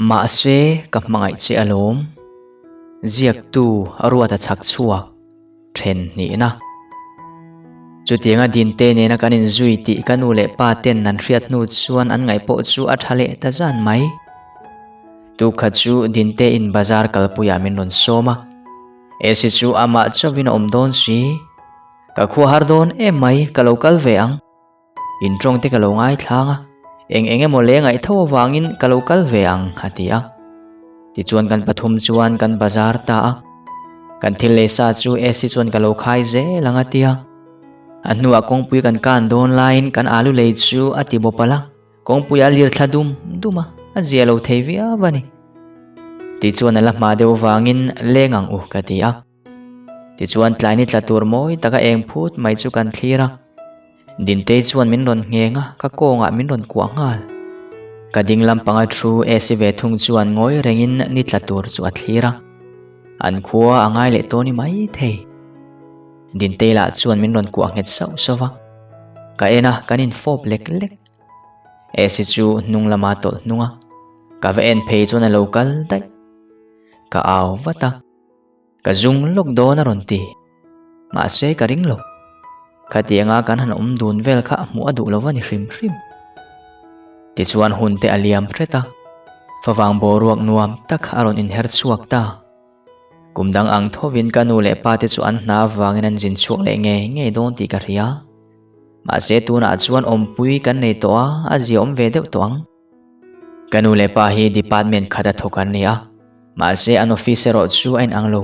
Mahse, ka hmangaih che alawm. Ziaktu a ruat a chhak chhuak then hnihna. Chutianga Dinte nena kan inzui tih ka nu leh pa ten an hriat hnu chuan an ngaih pawh chu a tha leh ta zan mai. Tukha chu Dinte in bazar kalpuiah min rawn sawm a. Esi chu amah chauhin a awm dawn si. Ka khua har dawn em mai, ka lo kal ve ang. In tawng te ka lo ngaithlang a, eng eng emaw leh ngaihtho avangin ka lo kal ve ang, a ti a. Tichuan kan pathum chuan kan bazar ta a, kan thil lei sa chu Esi chuan ka lo khai zel ang a ti a. A hnuah kawngpui kan kan dawn laiin kan alu lei chu a ti bawp alh a, kawngpui a lir thla dum dum a, a zia lo thei viau a ni. Tichuan a la hma deuh vangin leng ang u ka ti a. Tichuan tlai ni tla tur mawi taka eng phut mai chu kan thlir a. Dintei chuan min rawn ngheng a, ka kawngah min rawn kuah nghal. Ka ding lampanga thu AC ve thung chuan ngawi rengin ni tla tur chu a thlir a. An khua a ngai leh tawh ni mai thei. Dintei lah chuan min rawn kuah nghet sauh sauh va. Ka en a, kan infawp lek lek. AC chu hnung lama tawlh hnung a, ka va en phei chuan a lo kal daih. Ka au vat a. Ka zung lawk dawn a rawn ti. Mahse ka ring lo. Khatianga kan han awm dun vel kha hmuh a duh lo va ni hrim hrim. Tichuan hun te a liam hret a, favang boruak nuam tak a rawn inher chhuak ta. Kum dang ang thovin ka nu leh pa te chu an hna avangin an zin chhuak leh ngei ngei dawn tih ka hria. Mahse tunah chuan awmpui kan nei tawh a, a zia awm ve deuh tawh ang. Ka nu leh pa hi department khat a thawk an ni a, mahse an office erawh chu a inang lo.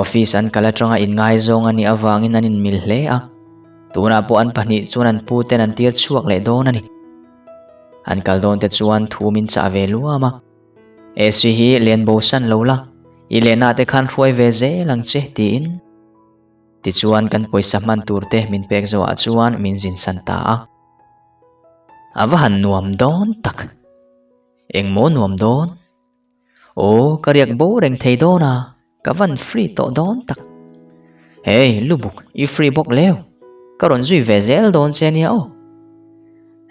Office an kal atanga inngaizawng a nih avangin an inmil hle a, tunah pawh an pahnih chuan an pu ten an tir chhuak leh dawn a ni. An kal dawn te chuan thu min chah ve luam a, AC hi len bo san lo la, i lehna te khan hruai ve zel ang che tiin. Tichuan kan pawisa hman tur te min pek zawhah chuan min zin san ta a. A va han nuam dawn tak. Engmaw nuam dawn? Aw, ka riak bo reng thei dawn a, ka van free tawh dawn tak. Hey, lubuk, i free bawk leu. Ka rawn zui ve zel dawn che nia aw.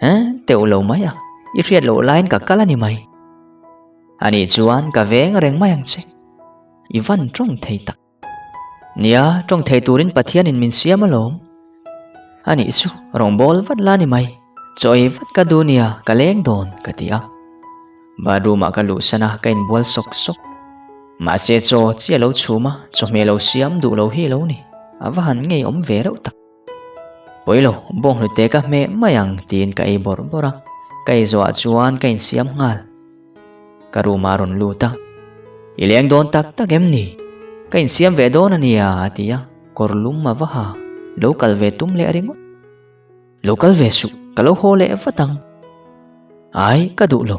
He, teuh lo mai a, i hriat loh laiin ka kal a ni mai. Anih chuan ka veng reng mai ang che. I van tawng thei tak. Nia, tawng thei turin Pathianin min siam alawm. Anih chu, rawngbâwl vat la ni mai. Chaw ei vat ka duh nia, ka leng dawn, ka ti a. Bathroom-ah ka luhsan a, ka inbual sawk sawk. Mahse chaw chi a lo chhum a, chawhmeh lo siam duh lo hi lo ni. A va han ngei awm ve reuh tak. Pawi lo, bawnghnute ka hmeh mai ang tiin ka ei bawrh bawrh a, ka ei zawhah chuan ka insiam nghal. Ka room ah rawn lut a, I leng dawn tak tak em ni? Ka insiam ve dawn a nia a ti a, kawr lum a va ha, lo kal ve tum leh ringawt. Lo kal ve suh, ka lo haw leh vat ang. Ai, ka duh lo.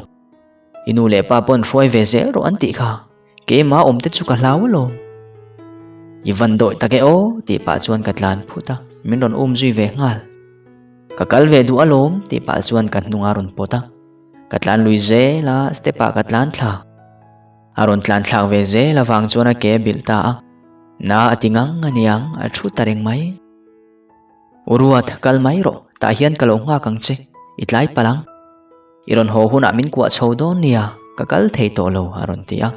I nu leh pa pawn hruai ve zel rawh an tih kha, keimah awm te chu ka hlau alawm. I van dawih tak e aw tih pah chuan ka tlan phut a, min rawn um zui ve nghal. Ka kal ve duh alawm tih pah chuan ka hnung a rawn pawt a. Ka tlan lui zel a, step ah ka tlan thla. A rawn tlan thlak ve zel avang chuan a ke a bilh ta a. Na a ti ngang a niang, a thu ta reng mai. U Ruat, kal mai rawh, tah hian ka lo nghak ang che, i tlai palh ang. I rawn haw hunah min kuah chho dawn nia, ka kal thei tawh lo, a rawn ti a.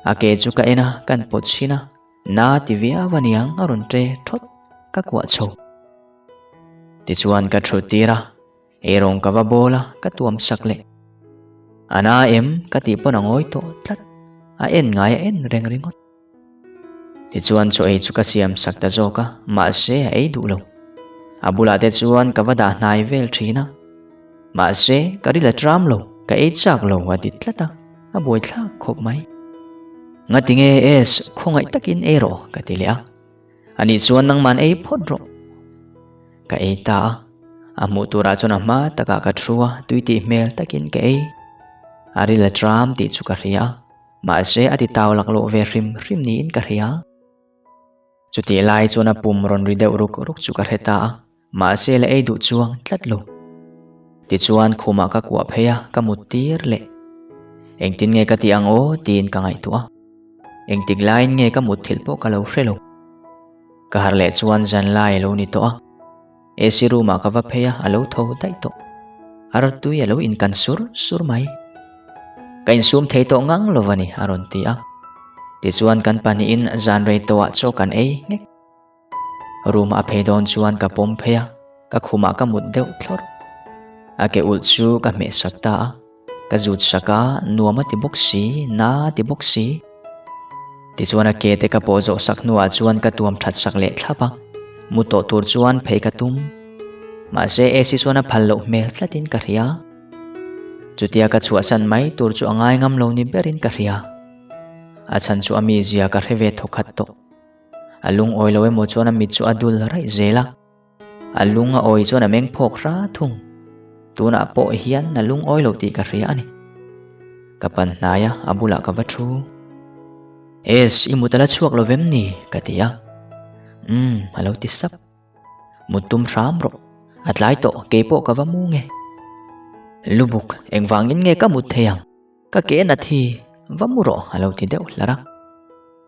A ke chu ka en a, kan pawt chhin a, na ti viau a niang, a rawn ṭe ṭhawt, ka kuah chho. Tichuan ka ṭhut tir a. Eirawng ka va bawl a, ka tuam sak leh. A na em? Ka tih pawn a ngawi tawh tlat. A en ngai a en reng ringawt. Tichuan chaw ei chu ka siam sak ta zawk a, mahse a ei duh lo. A bulah te chuan ka va dah hnai vel thin a. Mahse ka ril a tram lo, ka ei chak lo a ti tlat a, a buaithlak khawp mai. Ngatinge Es, khawngaih takin ei rawh ka ti leh a. Anih chuan nangman ei phawt rawh. Ka ei ta a, a hmuh turah chuan a hma takah ka thu a, tui tih hmel takin ka ei. A ril a tram tih chu ka hria a, mahse a ti tau laklawh ve hrim hrim niin ka hria. Chutih lai chuan a pum rawn ri deuh ruk ruk chu ka hre ta a, mahse la ei duh chuang tlat lo. Tichuan khumah ka kuah phei a, ka mut tir leh. Engtin nge ka tih ang aw tiin ka ngaihtuah a. Engtik laiin nge ka mut thilh pawh ka lo hre lo. Ka harh leh chuan zan lai a lo ni tawh a. AC room ah ka va phei a, a lo tho daih tawh. Artui a lo inkan sur sur mai. Ka insum thei tawh ngang lo a ni, a rawn ti a. Tichuan kan pahnihin zan rei tawhah chaw kan ei nghek. Room a phei dawn chuan ka pawm phei a, ka khumah ka mut deuh thlawrh. A ke ulh chu ka hmeh sak ta a, ka zut sak a, nuam a ti bawk si, na a ti bawk si. Tichuan a ke te ka pawh zawh sak hnuah chuan ka tuam that sak leh thlap a, mu tawh tur chuan phei ka tum. Mahse AC chuan a phal loh hmel tlatin ka hria. Chutia ka chhuahsan mai tur chu a ngai ngam lo ni berin ka hria. A chhan chu a mizia ka hre ve thawkhat tawh. A lung awi lo emaw chuan a mit chu a dul raih zel a. A lung a awi chuan a meng phawk hra thung. Tunah pawh hian a lung awi lo tih ka hria a ni. Ka pan hnai a, a bulah ka va thu. Es, i mut a la chhuak lo vem ni? ka ti a. Umm, a lo ti sap. Mut tum hram rawh. A tlai tawh, kei pawh ka va mu nge. Lubuk, engvangin nge ka mut thei ang? Ka ke nat hi va mu rawh a lo ti deuh hlar a.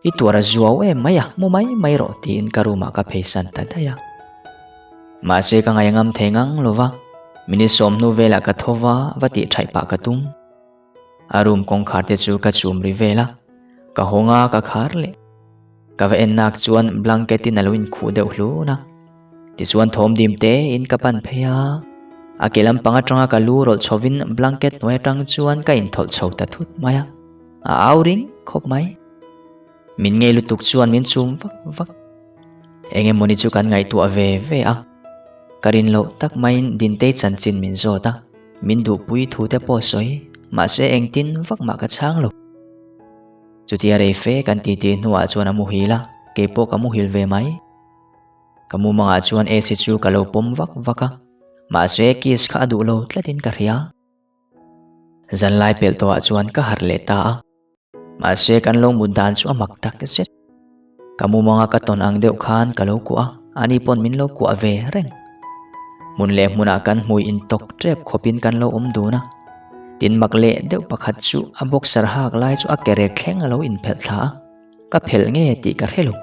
I tuar a zuau em mai a, mu mai mai rawh tiin ka room ah ka pheisan ta daih a. Mahse ka ngaih ngam thei ngang lo va, minute sawmhnu velah ka tho va, va tih thaih pah ka tum. A room kawngkhar te chu ka chum ri vel a, ka hawng a ka khar leh. Ka va en nak chuan blanket in a lo inkhuh deuh hlun a. Tichuan thawm dim te in ka pan phei a, a ke lampang atanga ka lu rawlh chhovin blanket hnuai atang chuan ka inthawlh chho ta thut mai a, a au ring khawp mai. Min ngei lutuk chuan min chum vak vak. Eng emawni chu kan ngaihtuah ve ve a, ka rin loh tak maiin Dintei chanchin min zawt a, min duhpui thu te pawh sawi, mahse engtin vak mah ka chhang lo. Chutia rei fe kan titi hnuah chuan a muhil a, keipawh ka muhil ve mai. Ka mumangah chuan AC chu ka lo pawm vak vak a, mahse kiss kha a duh lo tlatin ka hria. Zanlai pelh tawhah chuan ka harh leh ta a, mahse kan lo mut dan chu a mak tak zet. Ka mumanga ka tawn ang deuh khan ka lo kuah a, ani pawn min lo kuah ve reng. Hmun leh hmunah kan hmui intawk tep khawpin kan lo awm dun a, tin mak leh deuh pakhat chu a boxer hak lai chu a kerek thleng a lo inphelh thla a. Ka phelh nge tih ka hre lo.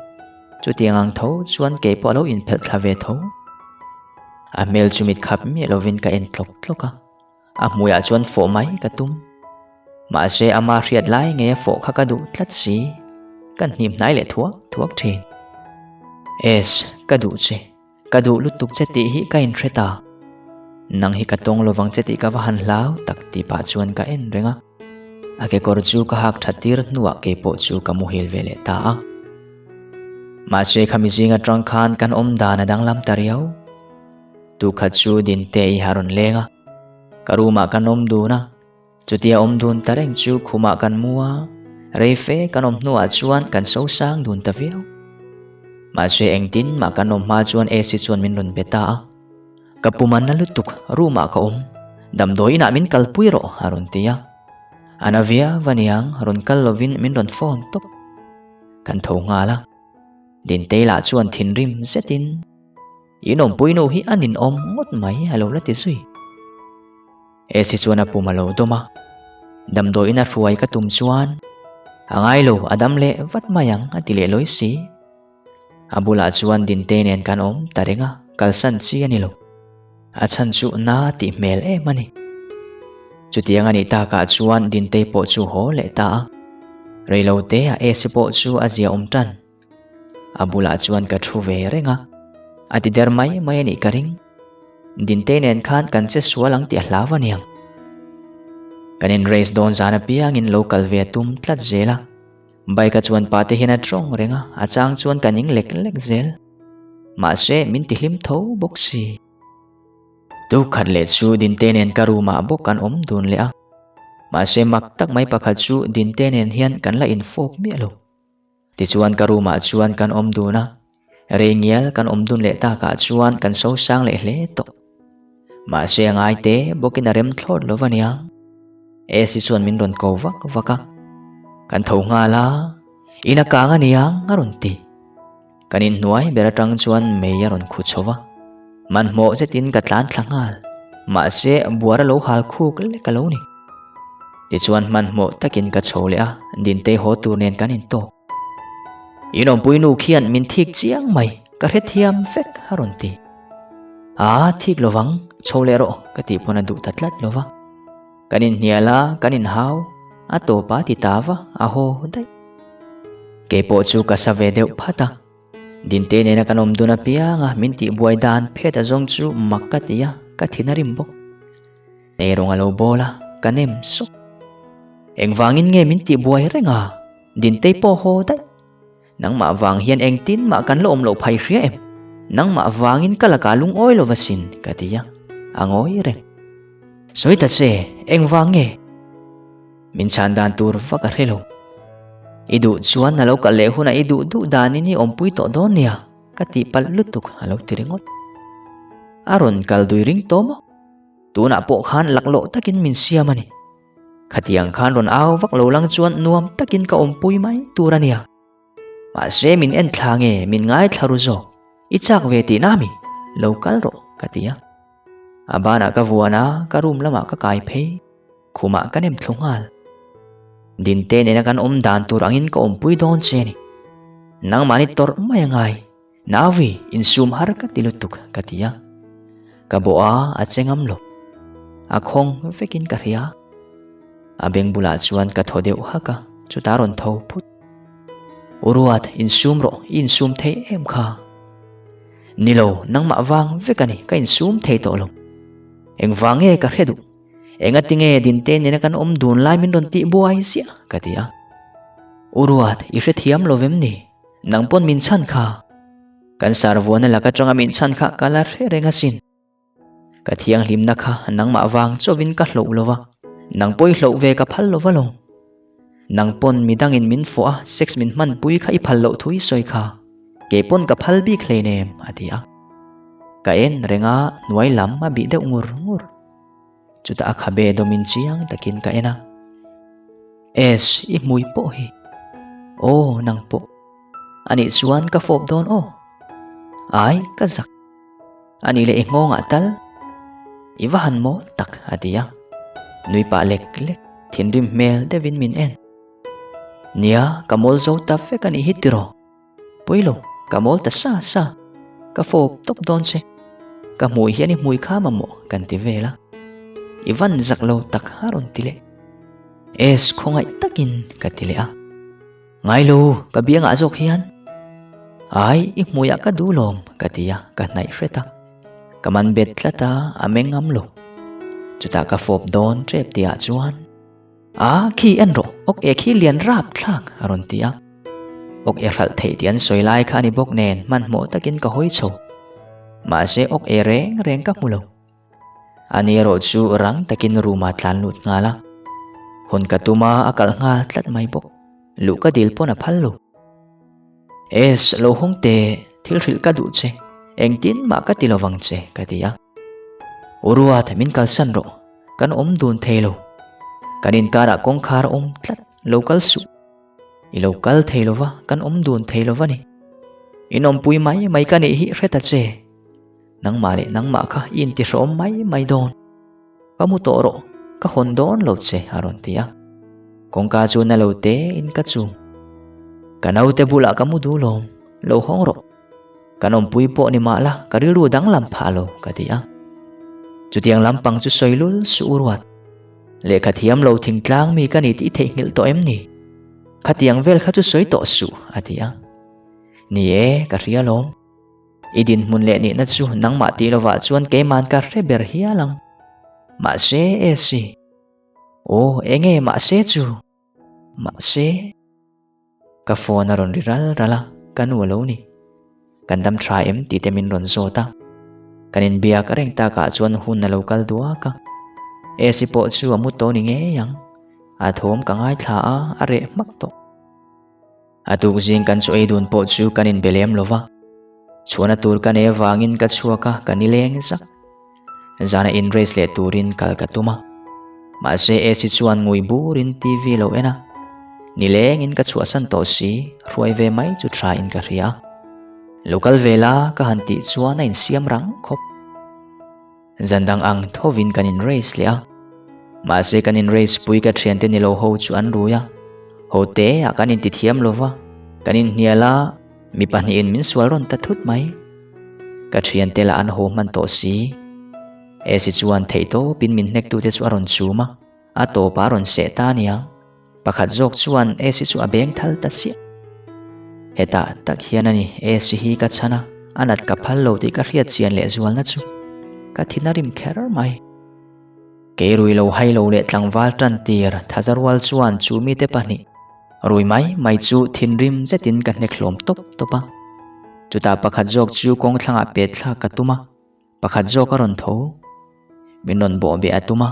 Chutiang ang tho chuan kei pawh a lo inphelh thla ve tho. A hmel chu mit khap miah lovin ka en tlawk tlawk a, a hmuiah chuan fawh mai ka tum. Mahse ama hriat lai ngei a fawh kha ka duh tlat si, ka hnim hnai leh thuak thuak thin. Es, ka duh che. Ka duh lutuk che tih hi ka inhre ta. Nang hi ka tawng lovang che tih ka va han hlau tak tih pah chuan ka en reng a. A kekawr chu ka hak tha tir hnuah kei pawh chu ka muhil ve leh ta a. Mahse khami zing atang khan kan awm dan a danglam ta riau. Tukhat chu Dinte i a rawn leng a. Ka room ah kan awm dun a. Chutia awm dun ta reng chu khumah kan mu a, rei fe kan awm hnuah chuan kan so sang dun ta viau. Mahse engtin mah kan awm hma chuan AC chuan min rawn be ta a, Ka pum a na lutuk, room ah ka awm, damdawi inah min kalpui rawh a rawn ti a. A na viau aniang, rawn kal lovin min rawn phone tawp. Kan tho nghal a, Dintei lah chuan thinrim zetin, In awmpui nu hi a ninawm ngawt mai a lo la ti zui. AC chuan a pum a lo dawm a, damdawiin a hruai ka tum chuan a ngai lo, a dam leh vat mai ang a ti leh lawi si. A bulah chuan Dinte nen kan awm ta reng a, kalsan chi a ni lo. A chhan chu na tih hmel em a ni. Chutiang a nih takah chuan Dintei pawh chu haw leh ta a, reilote a AC pawh chu a ziaawm tan. A bulah chuan ka thu ve reng a, a ti der mai mai a nih ka ring. Dintei nen khan kan che sual ang tih a hlau aniang. Kan in race dawn zan apiangin lo kal ve a tum tlat zel a, bike a chuan pa te hian a tawng reng a, a chang chuan ka ning lek lek zel. Mahse min ti hlim tho bawk si. Tukhat leh chu Dinte nen ka room ah bawk kan awm dun leh a, mahse mak tak mai pakhat chu Dinte nen hian kan la infawp miah lo. Tichuan ka room ah chuan kan awm dun a, rei ngial kan awm dun leh takah chuan kan so sang leh hle tawh. Mahse a ngai te bawkin a rem thlawt lo va nia. AC chuan min rawn ko vak vak a, kan tho nghal a, in a kang a niang a rawn ti. Kan inhnuai ber atang chuan mei a rawn khu chho va, hmanhmawh zetin ka tlan thla nghal, mahse buar a lo hal khuk lek a lo ni. Tichuan hmanhmawh takin ka chho leh a, Dintei haw tur nen kan intawk. In awmpui nu khian min thik chiang mai, ka hrethiam vek a rawn ti. Aa, thik lovang, chho leh rawh ka tih pawn a duh ta tlat lo va. Kan inhnial a, kan inhau. A tawp a ti ta va, a haw daih. Keipawh chu ka sa ve deuh phat a. Dinte nena kan awm dun apiang a, min tihbuai dan phet a zawng chu mak ka ti a, ka thin a rim bawk. Eirawng a lo bawl a, ka nem sawk. Engvangin nge min tihbuai reng a? Dintei pawh haw daih. Nangmah vang hian engtin mah kan la awm loh phai hria em? Nangmah vangin ka lakah lungawi lo va sin, ka ti a, a ngawi reng. Sawi ta che, engvang nge? Min chhan dan tur vak a hre lo. I duh chuan a lo kal leh hunah i duh duh danin i awmpui tawh dawn nia, ka tih palh lutuk a lo ti ringawt. A rawn kal dui ring tawh maw? Tunah pawh khan laklawh takin min siam a ni. Khatiang khan rawn au vak lo lang chuan nuam takin ka awmpui mai tur a nia. Mahse min en thla nge min ngaithla ru zawk, i chak ve tihna mi? Lo kal rawh ka ti a. A banah ka vuan a, ka room lamah ka kai phei, khumah ka nem thlu nghal. Dinte nena kan awm dan tur angin ka awmpui dawn che a ni. Nangmahni tawrh mai a ngai. Nauvi, insum har ka ti lutuk, ka ti a. Ka bawh a, a che ngam lo. A khawng vekin ka hria. A beng bulah chuan ka thaw deuh hak a, chutah a rawn tho phut. U Ruat, insum rawh, i insum thei em kha? Ni lo, nangmah vang vek a ni, ka insum thei tawh lo. Engvang nge ka hre duh? Engati nge Dinte nena kan awm dun lai min rawn tih buai ziah? ka ti a. U Ruat, i hrethiam lo vem ni? Nang pawn min chhan kha. Kan sarvuana lak atanga min chhan kha ka la hre reng asin. Ka thianghlimna kha nangmah vang chauhin ka hloh lo va, nang pawh i hloh ve ka phal lo va lo. Nang pawn midangin min fawh a, sex min hmanpui kha i phal loh thu i sawi kha. Kei pawn ka phal bik hleinem, a ti a. Ka en reng a, hnuai lam a bih deuh ngur ngur. Chutah a khabe dawmin chiang takin ka en a. Es, i hmui pawh hi. Aw, nang pawh. Anih chuan ka fawp dawn aw. Ai, ka zak. Anih leh i nghawngah tal. I va han mawl tak, a ti a. Nui pah lek lek, thinrim hmel deuhin min en. Nia, ka mawl zo ta vek anih hi tiraw. Pawi lo, ka mawl ta sa sa. Ka fawp tawp dawn che. Ka hmui hian i hmui kha mamawh kan ti vel a. I van zak lo tak a rawn ti leh. Es, khawngaih takin ka ti leh a. Ngai lo, ka biangah zawk hian. Ai, i hmuiah ka duh lawm ka ti a, ka hnaih hret a. Ka man bet tlat a, a meng ngam lo. Chutah ka fawp dawn tep tihah chuan. A, khi en rawh, awk e khi lian rap thlak, a rawn ti a. Awk e hralh theih tih an sawi lai kha a ni bawk nen hmanhmawh takin ka hawi chho. Mahse awk e reng reng ka hmu lo. Ani erawh chu rang takin room ah tlan lut nghal a. Hawn ka tum a, a kalh nghal tlat mai bawk. Luh ka dil pawn a phal lo. Es, lo hawng teh, thil hrilh ka duh che, engtin mah ka ti lovang che, ka ti a. U Ruat, min kalsan rawh, kan awm dun thei lo. Kan inkarah kawngkhar a awm tlat, lo kal suh. I lo kal thei lova, kan awm dun thei lova ni. In awmpui mai mai ka nih hi hre ta che. Nangmah leh nangmah kha i intihrehawm mai mai dawn. Ka mu tawh rawh, ka hawn dawn lo che, a rawn ti a. Kawngka chu na lo te in ka chum. Ka naute bulah ka mu duh lawm, lo hawng rawh. Kan awmpui pawh ni mah la, ka rilru danglam phah lo, ka ti a. Chutiang lampang chu sawi lul suh u ruat. Lehkha thiam lo thingtlang mi ka ni tih theihnghilh tawh em ni? Khatiang vel kha chu sawi tawh suh, a ti a. Ni e, ka hria lawm. I dinhmun leh nihna chu nangmah tih lovah chuan keiman ka hre ber hial ang. Mahse, Esi. Aw, enge mahse chu? Mahse. Ka phone a rawn ri ral ral a, ka nu a lo ni. Kan dam tha em tih te min rawn zawt a. Kan inbiak reng takah chuan hun a lo kal duak a. Esi pawh chu a mu tawh ni ngei ang. A thawm ka ngaithla a, a reh hmak tawh. A tuk zing kan chu ei dun pawh chu kan inbe lem lo va, chhuahna tur ka nei avangin ka chhuak a, ka ni leng zak. Zana in race leh turin kal ka tum a, mahse AC chuan ngui burin TV lo en a, ni lengin ka chhuahsan tawh si, hruai ve mai chu tha in ka hria. Lo kal ve la ka han tih chuan a insiam rang khawp. Zan dang ang thovin kan in race leh a, mahse kan in race pui ka thiante ni lo ho chu an rui a, ho te ah kan inti thiam lo va, kan inhnial a, mi pahnihin min sual rawn ta thut mai. Ka thiante lah an haw hman tawh si. Esi chuan theihtawpin min hnektute chu a rawn chum a, a tawpah a rawn seh ta aniang. Pakhat zawk chuan Esi chu a beng thal ta siah. Hetah tak hian a ni Esi hi ka chhan a, a nat ka phal lo tih ka hriat chian lehzualna chu ka thin a rim kher mai. Kei rui lo hai lo leh tlangval tan tir thaza rual chuan chu mite pahnih rui mai mai chu thinrim zetin ka hnek hlawm tawp tawp a. Chutah pakhat zawk chu kawng thlangah pet thlak ka tum a, pakhat zawk a rawn tho. Min rawn bawh beh a tum a,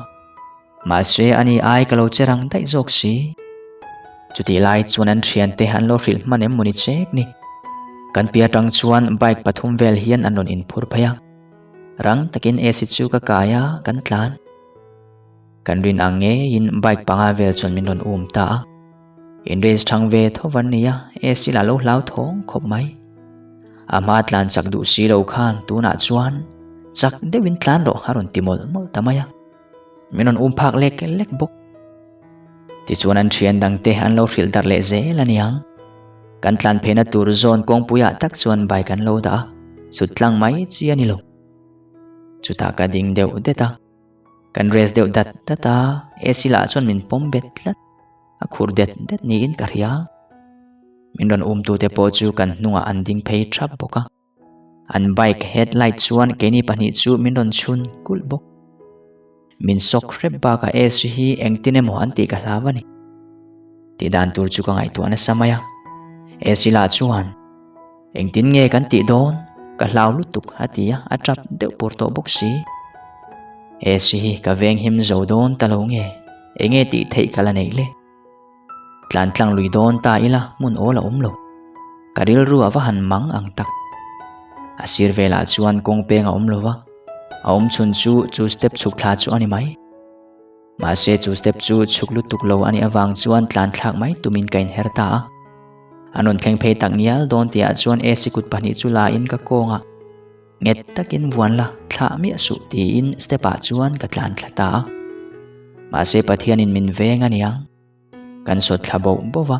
mahse ani ai ka lo che rang daih zawk si. Chutih lai chuan an thiante an lo hrilh hman em mawni chek ni. Kan piah atang chuan bike pathum vel hian an rawn inphur phei a. Rang takin AC chu ka kai a, kan tlan. Kan rin ang ngeiin bike panga vel chuan min rawn um ta a. In race thang ve tho van nia, AC lah lo hlau thawng khawp mai. A hma tlan chak duh si lo khan tunah chuan chak deuhin tlan rawh a rawn ti mawlh mawlh ta mai a. Min rawn um phak lek lek bawk. Tichuan an thian dangte an lo hrilh darh leh zel a niang. Kan tlan pheina tur zawn kawngpuiah tak chuan bike an lo dah a, chhut tlang mai chi a ni lo. Chutah ka ding deuh det a, kan rest deuh dat dat a, AC lah chuan min pawm bet tlat. A khur det det niin ka hria. Min rawn umtute pawh chu kan hnungah an ding phei thap bawk a. An bike headlight chuan keini pahnih chu min rawn chhun kulh bawk. Min sawk hrep bakah AC hi engtin emaw an tih ka hlau a ni. Tih dan tur chu ka ngaihtuah nasa mai a. AC lah chuan, Engtin nge kan tih dawn? Ka hlau lutuk a ti a, a tap deuh pur tawh bawk si. AC hi ka veng him zo dawn ta lo nge? Enge tih theih ka la neih le? Tlan tlang lui dawn ta ila hmun awl a awm lo. Ka rilru a va han mang ang tak. A sir velah chuan kawng peng a awm lo va, a awm chhun chu chu step chhuk thla chu a ni mai. Mahse chu step chu chhuk lutuk lo a nih avang chuan tlan thlak mai tumin ka inher ta a. An rawn thleng phei tak ngial dawn tihah chuan AC kut pahnih chu la in ka kawngah Nghet takin vuan la, thlah miah suh tiin step ah chuan ka tlan thla ta a. Mahse Pathianin min veng a niang. Kan sawt thla boh boh va,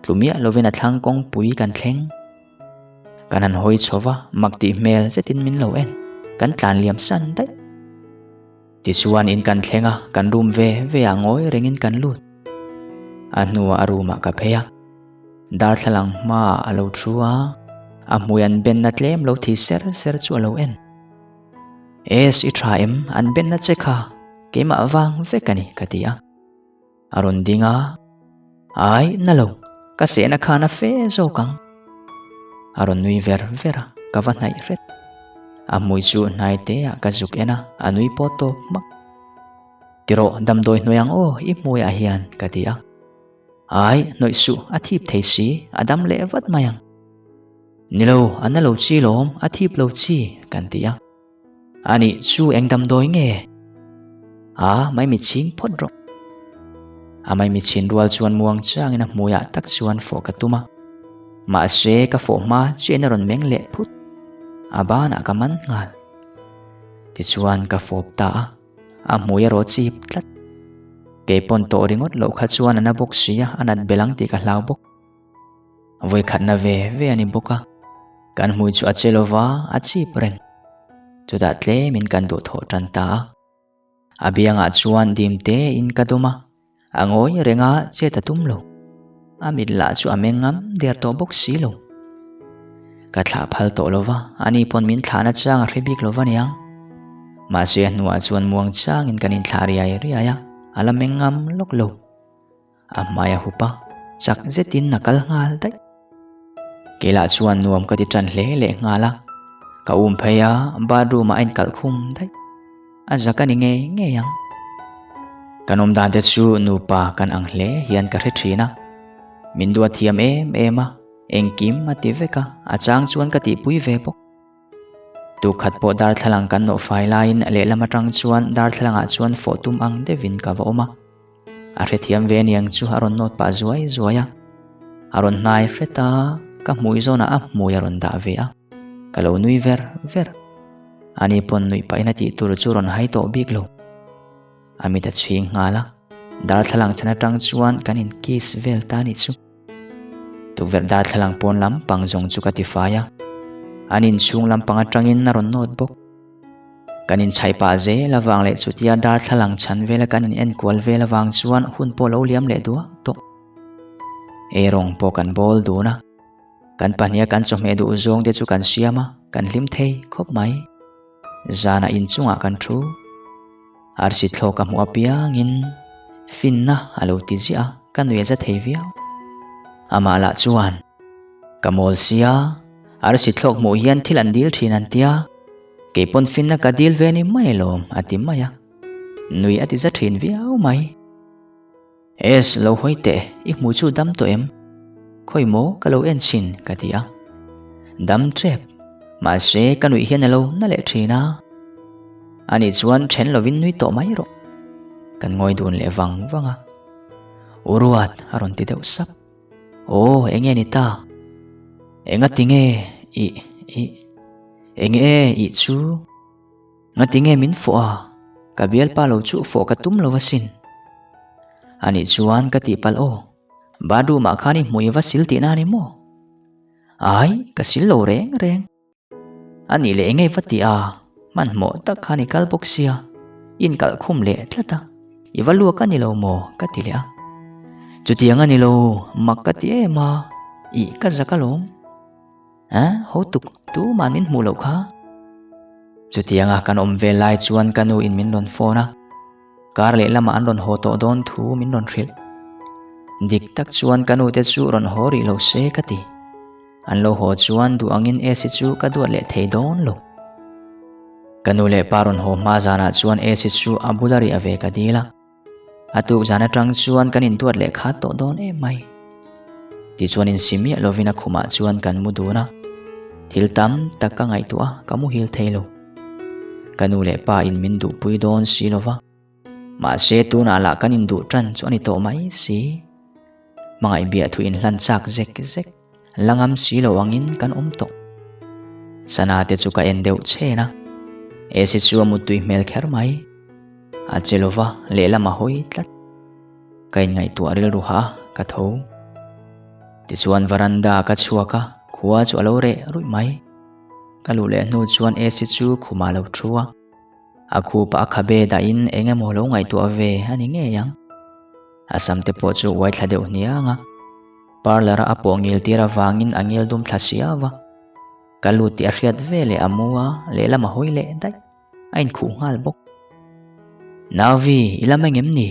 tlu miah lovin a thlang kawngpui kan thleng. Kan han hawi chho va, mak tih hmel zetin min lo en. Kan tlan liam san daih. Tichuan in kan thleng a, kan room ve ve ah ngawi rengin kan lut. A hnuah a room ah ka phei a. Darthlalang hmaah a lo thu a, a hmui an benna tlem lo thi ser ser chu a lo en. Es, i tha em? An benna che kha keimah vang vek a ni, ka ti a. A rawn ding a, Ai, na lo, ka sehna khan a fe zawk ang. A rawn nui ver ver a, ka va hnaih hret. A hmui chu hnai teah ka zuk en a, a nui pawh tawp hmak. Tirawh, damdawi hnuai ang aw, i hmuiah hian, ka ti a. Ai, hnawih suh, a thip thei si, a dam leh vat mai ang. Ni lo, a na lo chi lawm, a thip lo chi, kan ti a. Anih, chu eng damdawi nge? A, maimi chhing phawt rawh. A maimi chhin rual chuan muang changin a hmuiah tak chuan fawh ka tum a. Mahse, ka fawh hma chiahin a rawn meng leh phut. A banah ka man nghal. Tichuan ka fawp ta a. A hmui erawh chip tlat. Kei pawn tawh ringawt loh kha chuan a na bawk si a, a nat belh ang tih ka hlau bawk. Vawikhatna ve ve a ni bawk a, kan hmui chu a che lo va, a chip reng. Chutah tlemin kan duhthawh tan ta a. A biangah chuan dim tein ka dawm a, a ngawi reng a, chet a tum lo. A mit lah chu a meng ngam der tawh bawk si lo. Ka thlah phal tawh lo va, ani pawn min thlahna chang a hre bik lo va niang. Mahse a hnuah chuan muang changin kan inthlah riai riai a, a la meng ngam lawk lo. A hmai a hup a, chak zetin a kal nghal daih. Kei lah chuan nuam ka ti tan hle leh nghal a, ka um phei a, bathroom ah a inkalh khum daih. A zak a ni ngei ngei ang. Kan awm dan te chu nupa kan ang hle hian ka hre thin a, min duat thiam em em a, engkim a ti vek a, a chang chuan ka tihpui ve bawk. Tukhat pawh darthlalang kan nawh fai laiin lehlam atang chuan darthlalangah chuan fawh tum ang deuhin ka va awm a. A hrethiam ve aniang chu a rawn nawt pah zuai zuai a. A rawn hnai hret a, ka hmui zawnah a hmui a rawn dah ve a. Ka lo nui ver ver. Ani pawn nuih pahin a tih tur chu rawn hai tawh bik lo. A mit a chhing nghal a, darthlalang chhan atang chuan kan in kiss vel ta nih chu. Tukverh darthlalang pawn lampang zawng chu ka ti fai a, an inchhung lampang atangin a rawn nawt bawk. Kan inchhaih pah zel avang leh chutia darthlalang chhan vela kan in enkual vel avang chuan hun pawh lo liam leh duak tawh. Eirawng pawh kan bawl dun a, kan pahniha kan chawhmeh duh zawng te chu kan siam a, kan hlim thei khawp mai. Zanah inchungah kan thu. Arsi thlawk a hmuh apiangin finna a lo ti ziah a, ka nui a za thei viau. Amah lah chuan, Ka mawl sia, arsi thlawk hmuh hian thil an dil thin an tia, kei pawn finna ka dil ve ni mai alawm a ti mai a. Nui a ti za thin viau mai. Es, lo hawi teh, i hmu chu dam tawh em? Khawi maw ka lo en chhin, ka ti a. Dam tep, mahse ka nuih hian a lo na leh thin a. Ani chuan then lovin nui tawh mai rawh. Kan ngawi dun leh vang vang a. U Ruat a rawn ti deuh sap. Aw, enge ni ta? Enga tinge i, i, enge i chu? Ngatinge min fawh a? Ka bialpa lo chu fawh ka tum lo asin. Anih chuan ka tihpalh aw, bathroom ah khan i hmui va sil tihna a ni maw? Ai, ka sil lo reng reng. Anih leh engei va ti a, hmanhmawh tak khan i kal bawk sia, i inkalh khum leh tlat a, i va luak a ni lo maw? ka ti leh a. Chutiang a ni lo, mak ka ti em a, ih ka zak alawm. A, ho tuk, tumah min hmuh loh kha. Chutianga kan awm vel lai chuan ka nu in min rawn phone a, kar leh lamah an rawn haw tawh dawn thu min rawn hrilh. Dik tak chuan ka nu te chu rawn haw rih lo se ka ti. An lo haw chuan duh angin AC chu ka duat leh thei dawn lo. Ka nu leh pa rawn haw hma zanah chuan AC chu a bula riah ve ka dil a. A tuk zan atang chuan kan intuat leh khat tawh dawn em mai. Tichuan insi miah lovin a khumah chuan kan mu dun a. Thil tam tak ka ngaihtuah a, ka muhil thei lo. Ka nu leh pa in min duhpui dawn si lova. Mahse tunah lah kan induh tan chu a ni tawh mai si. Hmangaih biah thu inhlan chak zek zek, la ngam si lo angin kan awm tawh. Sana te chu ka en deuh chhen a, Esi chu a muttui hmel kher mai. A che lova lehlam a hawi tlat. Ka inngaihtuah rilru hah a, ka tho. Tichuan varanda ka chhuak a, khua chu a lo reh ruih mai. Ka luh leh hnu chuan Esi chu khumah a lo thu a. A khupa a khabe dahin eng emaw lo ngaihtuah ve a ni ngei ang. A sam te pawh chu uai thla deuh hniang a. Parlour a a pawh ngil tir avangin a ngil dum thla siau a. Ka lut tih a hriat ve leh a mu a, lehlam a hawi leh daih. A inkhuh nghal bawk. Nauvi, i lam engem ni?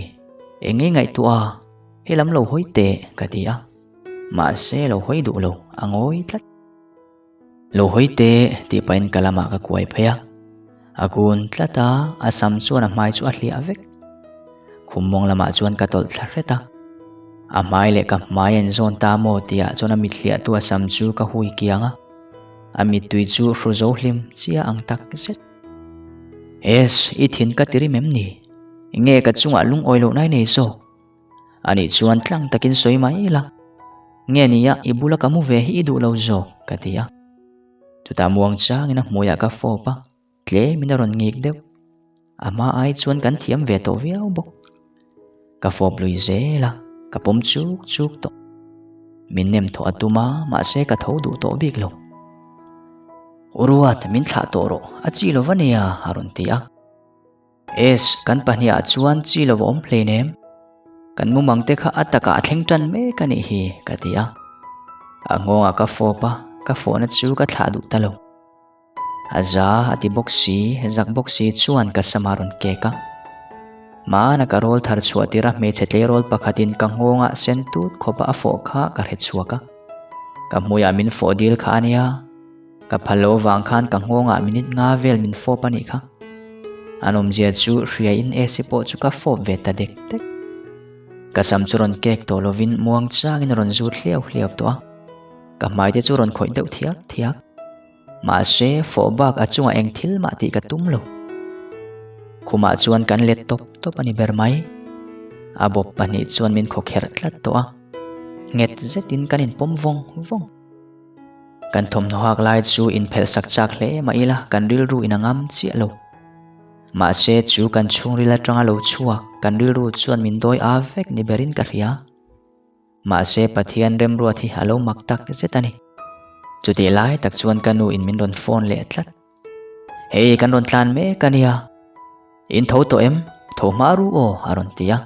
Eng nge ngaihtuah a? He lam lo hawi teh, ka ti a. Mahse lo hawi duh lo, a ngawi tlat. Lo hawi teh, tih pahin ka lamah ka kuai phei a. A kun tlat a, a sam chuan a hmai chu a hliah vek. Khum mawng lamah chuan ka tawlh thla hret a. A hmai leh ka hmai a inzawn ta maw tihah chuan a mit hliahtu a sam chu ka hui kiang a. A mittui chu hru zo hlim chiah ang tak zet. Es, i thin ka ti rim em ni? Nge ka chungah lungawi lohna i nei zawk? Anih chuan tlang takin sawi mai ila. Nge nia i bula ka mu ve hi i duh lo zawk ka ti a. Chutah muang changin a hmuiah ka fawp a, tlemin a rawn ngik deuh. A hma ai chuan kan thiam ve tawh viau bawk. Ka fawp lui zel a, ka pawm chuk chuk tawh. Min nem thawh a tum a, mahse ka tho duh tawh bik lo. U Ruat, min thlah tawh rawh, a chi lo va nia a rawn ti a. Es, kan pahniah chuan chi lo va awm hlein em? Kan mumang te kha a takah a thleng tan mek a nih hi, ka ti a. A nghawngah ka fawp a, ka fawhna chu ka thlah duh ta lo. A za a ti bawk si, zak bawk si chuan ka sam a rawn kek a. Hmana ka rawl thar chhuah tir a hmeichhe tleirawl pakhatin ka nghawngah sen tut khawpa a fawh kha ka hre chhuak a. Ka hmuiah min fawh dil kha a nia. Ka phal lo vang khan ka nghawngah minute nga vel min fawp a nih kha. An awmzia chu hria in AC pawh chu ka fawp ve ta dek dek. Ka sam chu rawn kek tawh lovin muang changin a rawn zut hliau hliau tawh a. Ka hmai te chu rawn khawih deuh thiak thiak. Mahse fawh bak a chungah eng thil mah tih ka tum lo. Khumah chuan kan let tawp tawp a ni ber mai. A bawp pahnih chuan min khawkherh tlat tawh a. Nghet zetin kan inpawm vawng vawng. Kan thawmhnaw hak lai chu inphelh sak chak hle mah ila kan rilru in a ngam chiah lo. Mahse chu kan chhungril atanga lo chhuak kan rilru chuan min dawi a vek ni berin ka hria. Mahse Pathian remruat hi a lo mak tak zet a ni. Chutih lai tak chuan ka nu in min rawn phone leh tlat. Hei kan rawn tlan mek a nia. In tho tawh em? Tho hma ru aw a rawn ti a.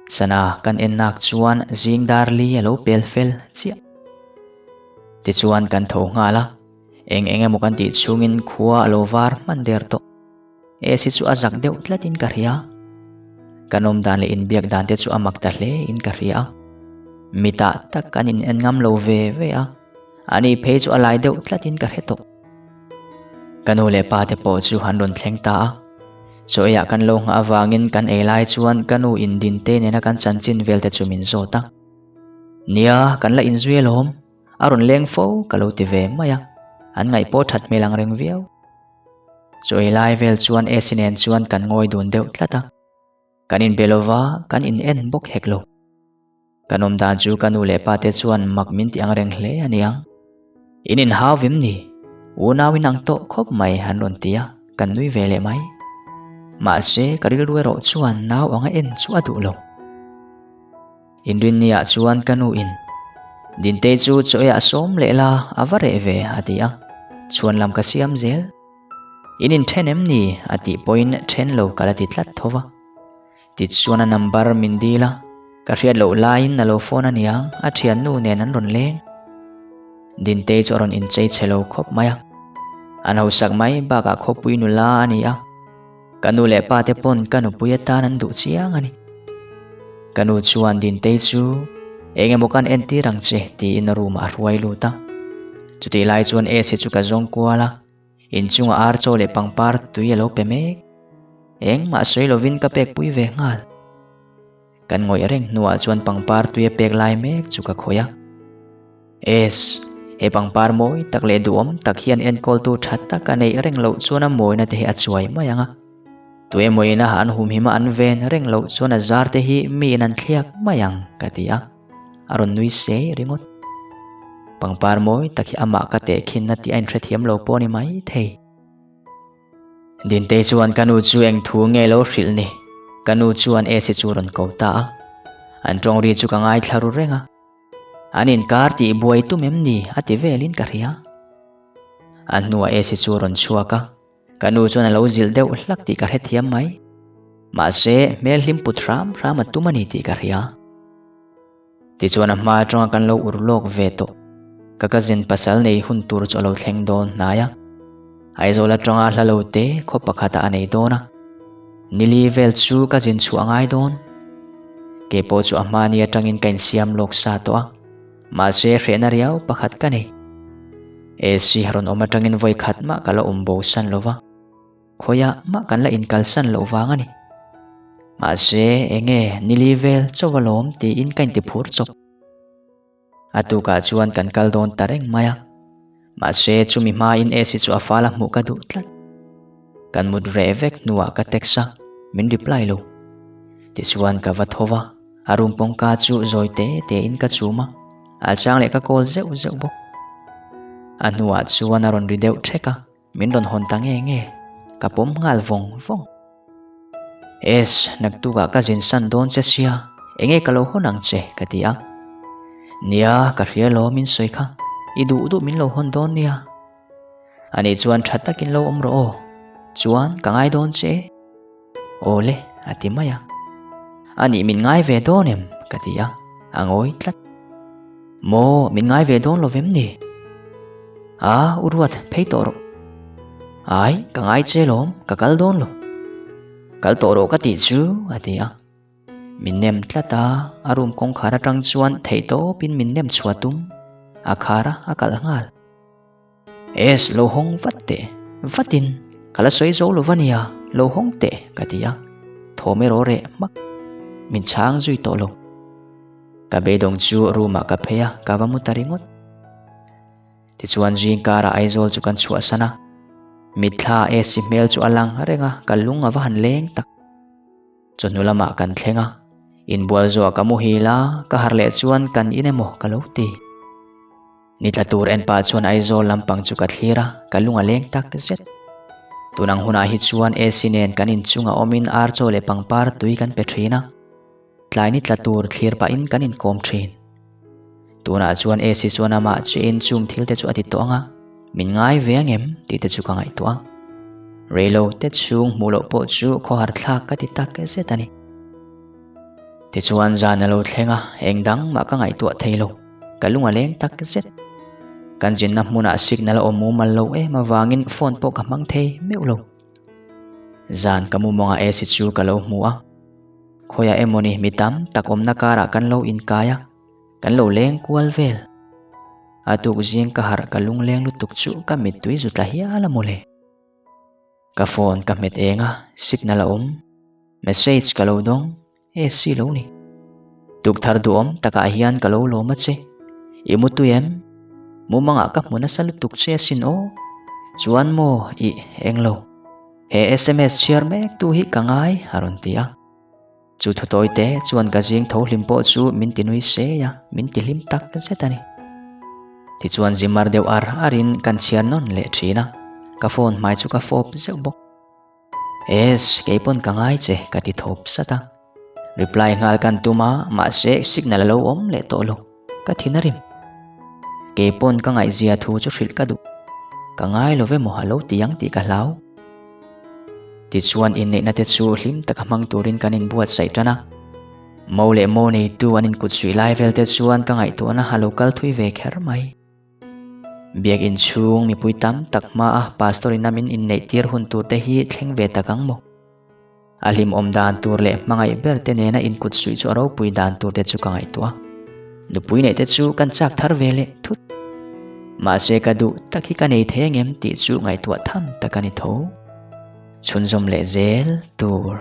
Sana kan en nak chuan zing dar li a lo pel fel chiah. Tichuan kan tho nghal a, eng eng emaw kan tih chhungin khua a lo var hman der tawh. Esi chu a zak deuh tlatin ka hria. Kan awm dan leh inbiak dan te chu a mak ta hle in ka hria a. Mitah tak kan in en ngam lo ve ve a, ani phei chu a lai deuh tlatin ka hre tawh. Ka nu leh pa te pawh chu an rawn thleng ta a. Chaw eiah kan lo nghah avangin kan ei lai chuan ka nu in Dinte nena kan chanchin vel te chu min zawt a. Nia, kan la inzui alawm, a rawn leng fo ka lo ti ve mai a, an ngaih pawh that hmel ang reng viau. Chaw ei lai vel chuan Esi nen chuan kan ngawi dun deuh tlat a. Kan inbe lo va, kan in en bawk hek lo. Kan awm dan chu ka nu leh pa te chuan mak min ti ang reng hle a niang. In inhau vim ni, unau in ang tawh khawp mai an rawn ti a, kan nui ve leh mai. Mahse, ka rilru erawh chuan nau anga en chu a duh lo. Inrinniah chuan ka nu in, Dintei chu chaw eiah sawm leh la, a va reh ve, a ti a, chhuan lam ka siam zel. In inthen em ni? a tih pawhin then lo ka la ti tlat tho va. Tichuan a number min dil a, ka hriat loh laiin a lo phone a niang, a thiannu nen an rawn leng. Dintei chu a rawn inchei chhe lo khawp mai a. An hausak mai bakah khawpui nula a ni a. Ka nu leh pa te pawn ka nupui atan an duh chiang a ni. Ka nu chuan Dintei chu eng emaw kan entir ang che tiin room ah a hruai lut a. Chutih lai chuan Esi chu ka zawng kual a, inchungah ar chaw leh pangpar tui a lo pe mek. Engmah sawi lovin ka pek pui ve nghal. Kan ngawih reng hnuah chuan pangpar tui a pek lai mek chu ka khawih a. Es, he pangpar mawi tak leh duhawm tak hian enkawltu tha tak a neih reng loh chuan a mawina te hi a chuai mai ang a. Tuemawina an humhim a an ven reng loh chuan a zar te hi miin an thliak mai ang, ka ti a. A rawn nui sei ringawt. Pangpar mawi tak hi amah ka tehkhinna tih a inhrethiam lo pawh a ni mai thei. Dintei chuan ka nu chu eng thu nge lo hrilh ni? Ka nu chuan Esi chu rawn ko ta a. An tawng ri chu ka ngaithla ru reng a. An inkar tih buai tum em ni? a ti velin ka hria. A hnuah Esi chu rawn chhuak a. Ka nu chuan a lo zilh deuh hlak tih ka hrethiam mai. Mahse, hmel hlim put hram hram a tum a ni tih ka hria. Tichuan a hma atanga kan lo ur lawk ve tawh. Ka cousin pasal nei hun tur chu a lo thleng dawn hnai a. Aizawl atanga hla lo te khaw pakhatah a nei dawn a. Nili vel chu ka zin chhuah a ngai dawn. Kei pawh chu a hmani atangin ka insiam lawk sa tawh a. Mahse hrehna riau pakhat ka nei. AC rawn awm atangin vawi khat mah ka la awm bo san lo va. Khawiah mah kan la inkalsan loh vang a ni. Mahse, enge nili vel chauh alawm tiin ka inti phur chawp. A tukah chuan kan kal dawn ta reng mai a. Mahse, chumi hmain AC chu a fal a hmuh ka duh tlat. Kan mut reh vek hnuah ka text a, min reply lo. Tichuan ka va tho va, a room kawngka chu zawi te tein ka chum a, a chang leh ka call zeuh zeuh bawk. A hnuah chuan a rawn ri deuh thek a. Min rawn hawn ta nge nge, ka pawm nghal vawng vawng. Es, naktukah ka zin san dawn che sia, enge ka lo hawn ang che, ka ti a. Nia, ka hria lo min sawi kha, i duh duh min lo hawn dawn nia. Ani chuan tha takin lo awm rawh aw, chuan ka ngai dawn che. Aw le, a ti mai a. Anih min ngai ve dawn em? ka ti a, a ngawi tlat. Maw, min ngai ve dawn lo vem ni? A, u Ruat, phei tawh rawh. Ai, ka ngai che lawm, ka kal dawn lo. Kal tawh rawh ka tih chu, a ti a. Min nem tlat a, a room kawngkhar atang chuan theihtawpin min nem chhuah tum. A khar a, a kalh nghal. Es, lo hawng vat teh, vatin, ka la sawi zo lo va nia, lo hawng teh, ka ti a. Thawm erawh reh hmak, min chhang zui tawh lo. Ka beidawng chu room ah ka phei a, ka va mu ta ringawt. Tichuan zing karah Aizawl chu kan chhuahsan a, mitthla AC hmel chu a lang reng a, ka lung a va han leng tak. Chawhnu lamah kan thleng a, inbual zawh ka muhil a, ka harh leh chuan kan in emaw ka lo ti. Ni tla tur en pah chuan Aizawl lampang chu ka thlir a, ka lung a leng tak zet. Tun ang hunah hi chuan AC nen kan inchungah awmin ar chaw leh pangpar tui kan pe thin a, tlai ni tla tur thlir pahin kan inkawm thin. Tunah chuan AC chuan amah chiahin chung thil te chu a ti tawh ang a, min ngai ve ang em tih te chu ka ngaihtuah a. Reilo te chhung hmuh loh pawh chu khawhar thlak ka ti tak zet a ni. Tichuan zan a lo thleng a, eng dang mah ka ngaihtuah thei lo. Ka lung a leng tak zet. Kan zinna hmunah signal a awm mumal lo em avangin phone pawh ka hmang thei meuh lo. Zan ka mumawngah AC chu ka lo hmu a. Khawiah emawni mi tam tak awmna karah kan lo inkai a, kan lo leng kual vel. A tuk zing ka harh ka lungleng lutuk chu ka mittui zu tla hial a mawle. Ka phone ka hmet eng a, signal a awm. Message ka lo dawng, AC lo ni. Tukthar duhawm takah hian ka lo lawm a che. I mu tui em? Mumangah ka hmu nasa lutuk che asin aw. Chuan maw i eng lo. He sms chhiar mek tu hi ka ngai a rawn ti a. Chu thu tawi te chuan ka zing tho hlim pawh chu min ti nui sei a, min ti hlim tak zet a ni. Tichuan zimar deuh ar arin kan chhiar nawn leh thin a, ka phone hmai chu ka fawp zeuh bawk. Es, kei pawn ka ngai che ka ti thawp sat a. Reply nghal kan tum a, mahse signal a lo awm leh tawh lo. Ka thin a rim. Kei pawn ka ngaihzia thu chu hrilh ka duh. Ka ngai lo ve maw a lo ti ang tih ka hlau. Tichuan inneihna te chu hlim taka hmang turin kan inbuatsaih tan a. Mo leh mo neitu an inkutsuih lai vel te chuan ka ngaihtuahna a lo kal thui ve kher mai. Biakin chhung mipui tam tak hmaa pastor in a min inneih tir hun tur te hi thleng ve tak ang maw? A hlimawm dan tur leh hmangaih ber te nena inkut suih chu a ropui dan tur te chu ka ngaihtuah a. Nupui neih te chu kan chak thar ve leh thut. Mahse ka duh tak hi ka nei thei angem tih chu ngaihtuah tham tak a ni tho. Chhunzawm leh zel tur.